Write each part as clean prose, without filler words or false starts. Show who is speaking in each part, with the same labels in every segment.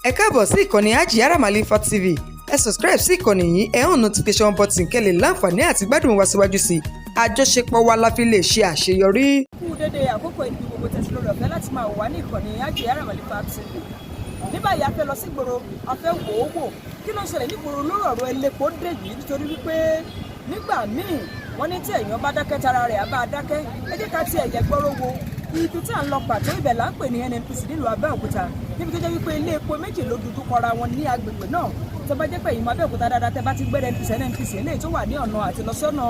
Speaker 1: Ẹ káàbọ̀ sí ìkànnì Hajiyara Malifa TV. Ẹ subscribe sí ìkànnì yìí, ẹ hàn notification button kẹ́ lè láǹfààní àti gbádùn wa síwájú sí i. Àjọṣepọ̀ wa la fi lè ṣe àṣeyọrí.
Speaker 2: Kú dédé àkókò ìlú gbogbo tẹ̀sí lórí ọ̀fẹ́ láti máa wò wá ní ìkànnì Hajiyara Malifa TV. Ní báyìí, a fẹ́ lọ sí ìgboro, a fẹ́ wò ó wò kí ló ń ṣẹlẹ̀ nígboro lórí ọ̀rọ̀ elépo dé yìí, nítorí wípé nígbà míì wọ́n ní tí èèyàn bá dákẹ́, tara rẹ̀ á bá a dákẹ́. Ẹ jẹ́ ká ti ẹ̀yẹ gbọ́rọ̀ wo ibi tí à ń lọ pàtó. Ibẹ̀ là ń pè ní NNPC nílùú Abẹ́òkúta, níbi tó jẹ́ wípé ilé epo méjì ló dojú kọra wọn ní agbègbè náà. Tó bá jẹ́ pé ìmọ̀ Abẹ́òkúta dáadáa, tẹ́ bá ti gbé NNPC, NNPC eléyìí tó wà ní ọ̀nà àti lọ sọ́nà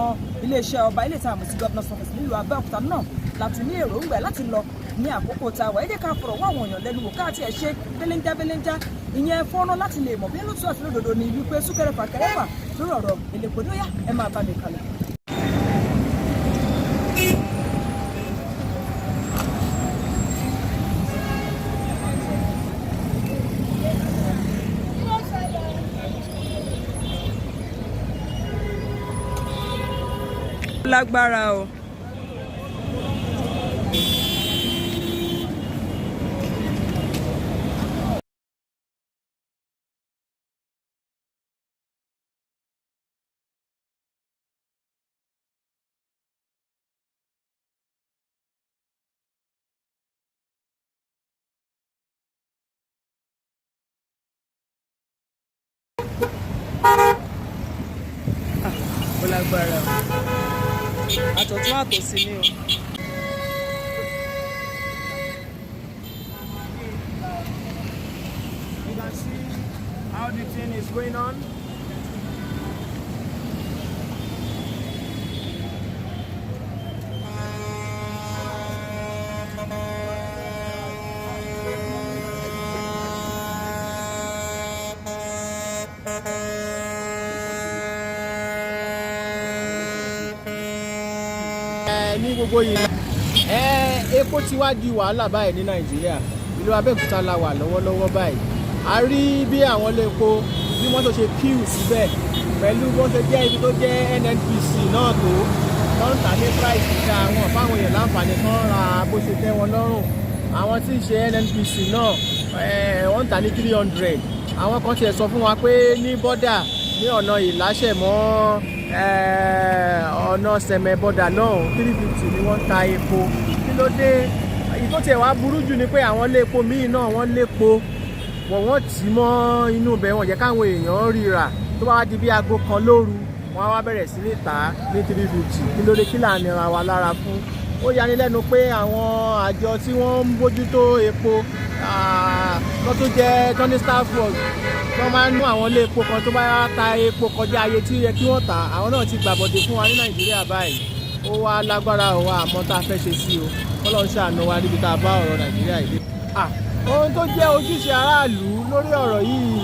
Speaker 2: iléeṣẹ́ ọba, ilé ìta àmọ̀ sí Governor's Office nílùú Abẹ́òkúta náà láti ní èròǹgbà láti lọ ní àkókò tá a wà. Ẹ jẹ́ ká fọ̀rọ̀ wá àwọn èèyàn lẹ́nu wò, káàtì ẹ̀ ṣe belenja belenja ìyẹn fọ́nrán láti lè mọ̀ bí lóòótọ́ àti lódodo ni wípé súnkẹrẹ fàkẹrẹ wà lórí ọ̀rọ̀ elépo. Lóyá, ẹ máa bá mi kálọ. Lágbára o. Ó lágbára o, àtọ̀tún àtòsí ni o.
Speaker 3: You can see how the thing is going on. Ẹ ní gbogbo yìí, ẹ epo ti wá di wàhálà báyìí ní Nàìjíríà. Ìlú Abẹ́òkúta la wà lọ́wọ́lọ́wọ́ báyìí. A rí bí àwọn ilé epo, bí mọ́tò ṣe queue síbẹ̀, pẹ̀lú bó ṣe jẹ́ ibi tó jẹ́ NNPC náà tó ń tà ní price gíga, àwọn fáwọn èèyàn láǹfààní kan ra bó ṣe tẹ́ wọn lọ́rùn. Àwọn tí ń ṣe NNPC náà, wọ́n ń tà ní 300. Àwọn kan tiẹ̀ sọ fún wa pé ní bọ́dà, ní ọ̀nà Ìláṣẹ̀ mọ́ ọ̀nà Sẹ̀mẹ̀ bọ́dà náà, 350 ni wọ́n ń ta epo. Kí ló dé? Èyí tó tiẹ̀ wá burú jù ni pé àwọn ilé epo míì náà, wọ́n lépo wọ́n tì mọ́ inú ibẹ̀, wọ́n jẹ́ káwọn èèyàn ríra. Tó bá wá di bí aago 1 lóru, wọ́n á wá bẹ̀rẹ̀ sí ní tà á ní 350. Kí ló dé? Kí là ń nira wa lára fún? Ó yanilẹ́nu pé àwọn àjọ tí wọ́n ń bójútó epo tó tún jẹ́ tony staff work, tó máa ń mú àwọn ilé epo kan tó bá ta epo kọjá iye tí ó yẹ kí wọ́n tà, àwọn náà ti gbàbọ̀dé fún wa ní Nàìjíríà báyìí. Ó wá lágbára o, àmọ́ tá a fẹ́ ṣe sí o. Kọ́lọ́run ṣàánú wa níbi tá a bá ọ̀rọ̀ Nàìjíríà yìí dé. Ohun tó jẹ́ ojúṣe aráàlú lórí ọ̀rọ̀ yìí,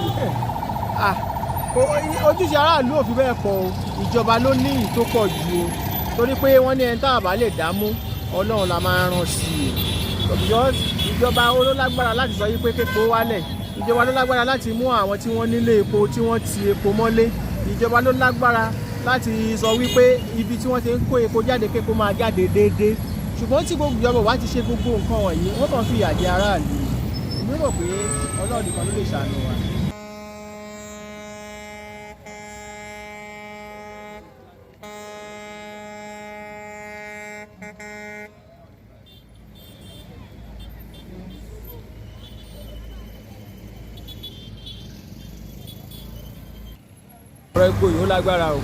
Speaker 3: ojúṣe aráàlú ò fi bẹ́ẹ̀ pọ̀ o. Ìjọba ló ní ìyí tó pọ̀ jù o, torí pé wọ́n ní ẹni tá a bá lè dámú, Ọlọ́run la máa ràn sí i. Because ìjọba ló lágbára láti sọ yí pé képo wálẹ̀. Ìjọba ló lágbára láti mú àwọn tí wọ́n nílé epo tí wọ́n ti epo mọ́lé. Ìjọba ló lágbára láti sọ wípé ibi tí wọ́n ti ń kó epo jáde, képo máa jáde déédéé. Ṣùgbọ́n tí gbogbo ìjọba wa ti ṣe gbogbo nǹkan wọ̀nyí, wọ́n kàn fi ìyà jẹ aráàlú. Èmi rò pé Ọlọ́run nìkan ló lè ṣàánú wa.
Speaker 4: Ọ̀rọ̀ epo yìí, ó lágbára o.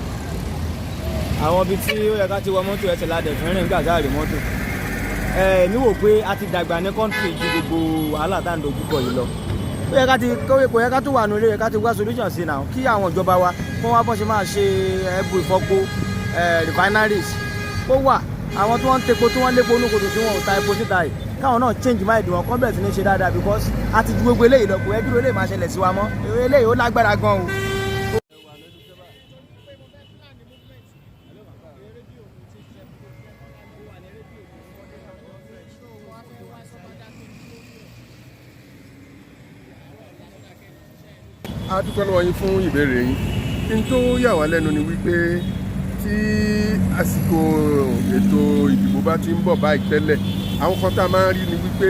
Speaker 4: Àwọn ibi tí ó yẹ ká ti wọ mọ́tò, ẹsẹ̀ la dẹ̀ fi rìn nígbà tá a rí mọ́tò. Èmi wò pé a ti dàgbà ní country ju gbogbo wàhálà tá à ń dojú kọ yìí lọ. Ó yẹ ká ti kò yẹ ká tún wà nílé, yẹ ká ti wá solution sí náà, kí àwọn ìjọba wa kó wá bọ́ ṣe máa ṣe ẹbu ìfọpo, refineries kó wà. Àwọn tí wọ́n ń tepo, tí wọ́n lépo onúkodò, tí wọ́n ò ta epo síta yìí, káwọn náà change mind wọn, kán bẹ̀rẹ̀ sí ní ṣe dáadáa, because a ti ju gbogbo eléyìí lọ. Kò yẹ kí eléyìí máa ṣẹlẹ̀ sí wa mọ́. Eléyìí ó lágbára gan o.
Speaker 5: A dúpẹ́ lọ́wọ́ yín fún ìbéèrè yín. N tó yà wá lẹ́nu ni wípé tí àsìkò ètò ìdìbò bá ti ń bọ̀ báyìí tẹ́lẹ̀, àwọn kan tá a máa ń rí ni wípé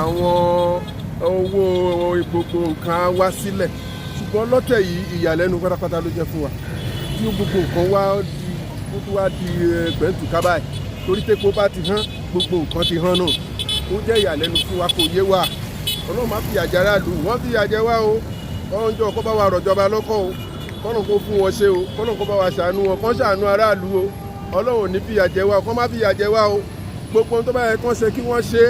Speaker 5: àwọn Owó gbogbo nǹkan á wá sílẹ̀, ṣùgbọ́n lọ́tẹ̀ yìí, ìyàlẹ́nu pátápátá ló jẹ́ fún wa tí gbogbo nǹkan wá di, ó tún wá di pẹ̀ntù kábàáyì, torí tépo bá ti hán, gbogbo nǹkan ti hán náà. Ó jẹ́ ìyàlẹ́nu fún wa, kò yé wa. Ọlọ́run má fìyà jẹ aráàlú, wọ́n fìyà jẹ wá o. Ọ̀njọ́ kó bá wa rọ̀jọba lọ́kọ̀ o, kọ́nà kó fún wọn ṣe o, kọ́nà kó bá wa ṣàánú wọn, kán ṣàánú aráàlú o. Ọlọ́run ò ní fìyà jẹ wá o, kán má fìyà jẹ wá o. Gbogbo ohun tó bá yẹ kán ṣe, kí wọ́n ṣe.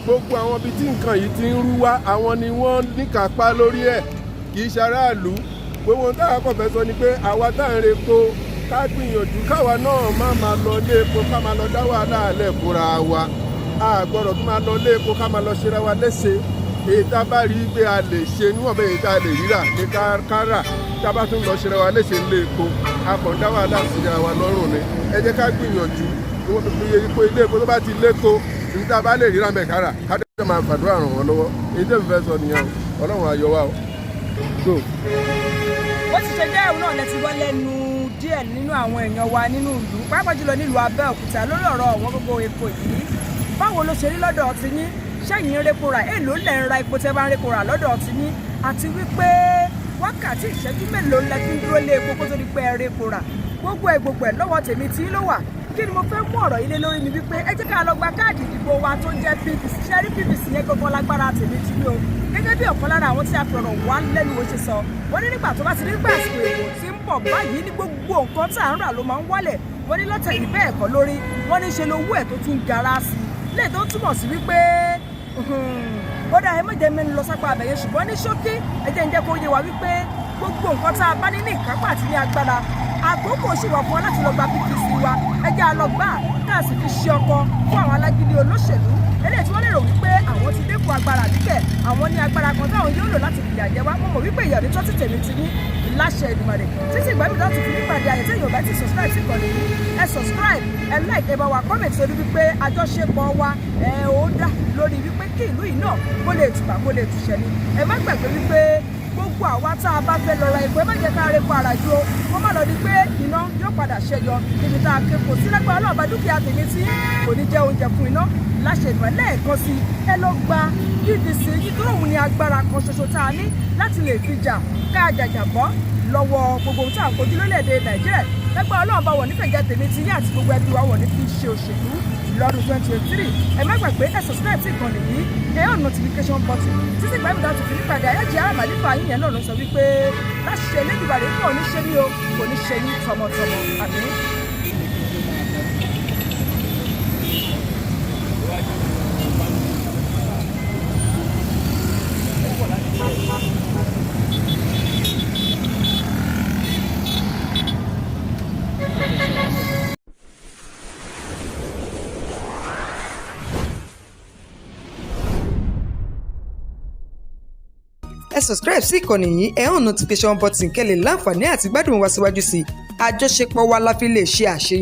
Speaker 5: Gbogbo àwọn ibi tí nǹkan yìí ti ń rú wá, àwọn ni wọ́n níkàápá lórí ẹ̀, kì í ṣe aráàlú. Gbogbo ohun táwa kàn fẹ́ sọ ni pé àwa tá à ń repo, ká gbìyànjú káwa náà má máa lọ ilé epo, ká máa lọ dá wàhálà alẹ́ fúnra wa. A gbọ́dọ̀ tún máa lọ ilé epo ká máa lọ ṣera wa léṣe. Èyí tá a bá rí i pé a lè ṣe níwọ̀n bẹ́ẹ̀, èyí tá a lè rírà ní ká rà. Tá a bá tún lọ ṣera wa léṣe nílé epo, a kàn dá wàhálà síra wa lọ́rùn ni. Ẹ jẹ́ ká gbìyànjú epo, ilé epo tó bá ti léko, ní tá a bá lè ríra mẹ́ ká rà, ká dẹ́ máa fàdúrà ràn wọ́n lọ́wọ́. Èyí tẹ́mi fẹ́ sọ nìyẹn o. Ọlọ́run á yọ wá o. Go.
Speaker 2: Bó ti ṣe jẹ́ òun náà lẹ ti gbọ́ lẹ́nu díẹ̀ nínú àwọn èèyàn wa nínú ìlú, pàápàá jùlọ nílùú Abẹ́òkúta, lórí ọ̀rọ̀ ọ̀wọ́n gógó epo yìí. Báwo ló ṣe rí lọ́dọ̀ ti yín? Ṣẹ́yìn ń répo rà? Èèló lẹ̀ ń ra epo tẹ́ bá ń répo rà lọ́dọ̀ ti yín? Àti wípé wákàtí ìṣẹ́jú mélòó lẹ fi ń dúró lé epo kó tó di pé ẹ répo rà? Gbogbo ẹ̀ gbogbo ẹ̀, lọ́wọ́ tèmi tí ló wà. Kí ni mo fẹ́ mú ọ̀rọ̀ yìí lé lórí ni wípé ẹ jẹ́ ká lọ gba káàdì ìdìbò wa tó ń jẹ́ PVC. Ṣe rí PVC yẹn gangan lágbára tèmi tí ní o. Gẹ́gẹ́ bí ọ̀kan lára àwọn tí a fọ̀rọ̀ wá lẹ́nu wò ṣe sọ, wọ́n ní nígbà tó bá ti ní gbà àsìkò èbò tí ń bọ̀ báyìí ní gbogbo nǹkan tá à ń rà ló máa ń wálẹ̀. Wọ́n ní lọ́tẹ̀ yìí bẹ́ẹ̀ kọ́ lórí, wọ́n ní ṣe lówó ẹ̀ tó tún gara sí i lè tó túmọ̀ sí wípé ó dá. Ẹ má jẹ́ mẹ́nu lọ sápá abẹ̀yẹ, ṣùgbọ́n ní ṣókí, ẹ jẹ́ ń jẹ́ kó yé wa wípé gbogbo nǹkan tá a bá ní ní ìkápá àti ní agbára, àkókò sì wà fún wa láti lọ gba PVC wa. Ẹ jẹ́ a lọ gbà, ká sì fi ṣe ọkọ fún àwọn alágídí olóṣèlú eléyìí tí wọ́n lérò wípé àwọn ti dẹ́kun agbára àbíkẹ́, àwọn ní agbára kan táwọn yóò lò láti fìyà jẹ wá. Mo mọ̀ wípé ìyà ní tọ́tí tèmi ti ní láṣẹ Èdùmàrè. Títí ìgbà mi láti fi nípàdé ayé, tí èèyàn bá ti subscribe sí ìkànnì yìí, ẹ subscribe, ẹ like, ẹ bá wa comment, sórí wípé àjọṣepọ̀ wa ẹ ó dá lórí wípé kí ìlú yìí náà kó lè tùbà, kó lè tùṣẹ́ ni. Ẹ má gbàgbé wípé gbogbo àwa tá a bá fẹ́ lọ ra epo, ẹ má jẹ́ ká repo àràjù o, kó má lọ di pé iná yóò padà ṣẹyọ níbi tá a képo sí. Lágbára Ọlọ́ọ̀bá, dúkìá tèmi tí kò ní jẹ́ oúnjẹ fún iná láṣẹ ìgbà. Lẹ́ẹ̀kan sí, ẹ lọ gba PVC yìí tó òun ní agbára kan ṣoṣo tá a ní láti lè fi jà ká jàjà bọ́ lọ́wọ́ gbogbo ohun tí à ń kojú lórílẹ̀‐èdè Nàìjíríà. Lágbára Ọlọ́run bá wọ̀ nífẹ̀ẹ́ tèmi tí yín àti gbogbo ẹbí wa wọ̀ ní fi ṣe òṣèlú lọ́dún 2023. Ẹ má gbàgbé, ẹ subscribe sí ìkànnì yìí, ẹ on notification button. Títí ìgbà mìíràn tó fi nípàdé, ayéjì àmàlífà yín yẹn náà ló sọ wípé láṣẹ Elédùmarè, kò ní ṣe mí o, kò ní ṣe yín tọmọtọmọ. Àmín.
Speaker 1: Ẹ subscribe sí ìkànnì yìí, ẹ on notification button, kẹ́ lè láǹfààní àti gbádùn wa síwájú sí i. Àjọṣepọ̀ wa la fi lè ṣe àṣeyọrí.